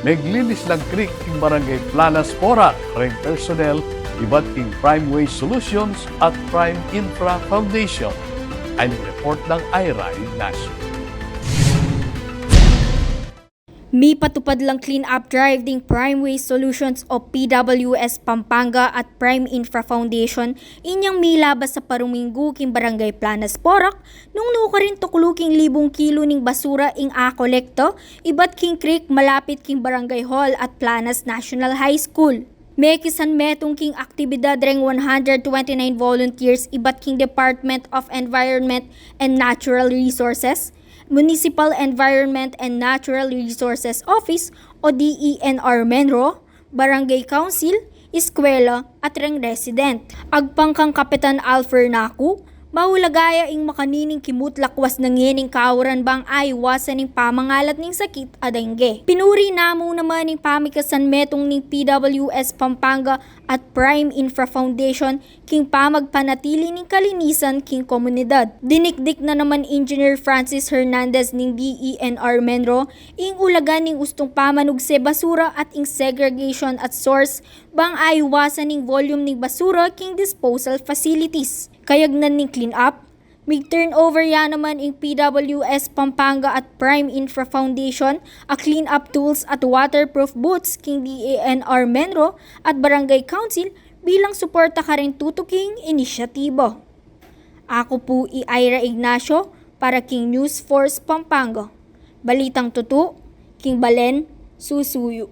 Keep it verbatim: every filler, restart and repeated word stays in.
Meglinis lang creek king Barangay Planas, Porac, reng personnel ibat king Prime Waste Solutions at Prime Infra Foundation. Ay report ng Ira Ignacio. Mipatupad lang clean-up drive ding Prime Waste Solutions o P W S Pampanga at Prime Infra Foundation inyang milabas sa paruminggu king Barangay Planas, Porac, nung nukarin tuklu king libung kilo ning basura ing akolekta ibat king creek malapit king Barangay Hall at Planas National High School. Mekisanmetung king aktibidad reng one hundred twenty-nine volunteers ibat king Department of Environment and Natural Resources, Municipal Environment and Natural Resources Office o D E N R MENRO, Barangay Council, eskwela, at reng resident. Agpang kang Kapitan Alfer Naku, maulaga ya ing makanining kimut lakwas na ngening kauran bang aiwasan ing pamangalat ning sakit a dengue. Pinuri namu naman ing pamikasanmetung ning P W S Pampanga at Prime Infra Foundation king pamagpanatili ning kalinisan king komunidad. Dinikdik na naman Engineer Francis Hernandez ning D E N R MENRO ing ulagan ning ustung pamanugse basura at ing segregation at source bang aiwasan ing volume ning basura king disposal facilities. Kayagnan ning clean up, mig-turnover ya naman ing P W S Pampanga at Prime Infra Foundation a clean up tools at waterproof boots king D E N R MENRO at Barangay Council bilang suporta karing tutuking inisyatiba. Aku pu i Ira Ignacio para king News Force Pampanga. Balitang tutu, king balen, susuyu.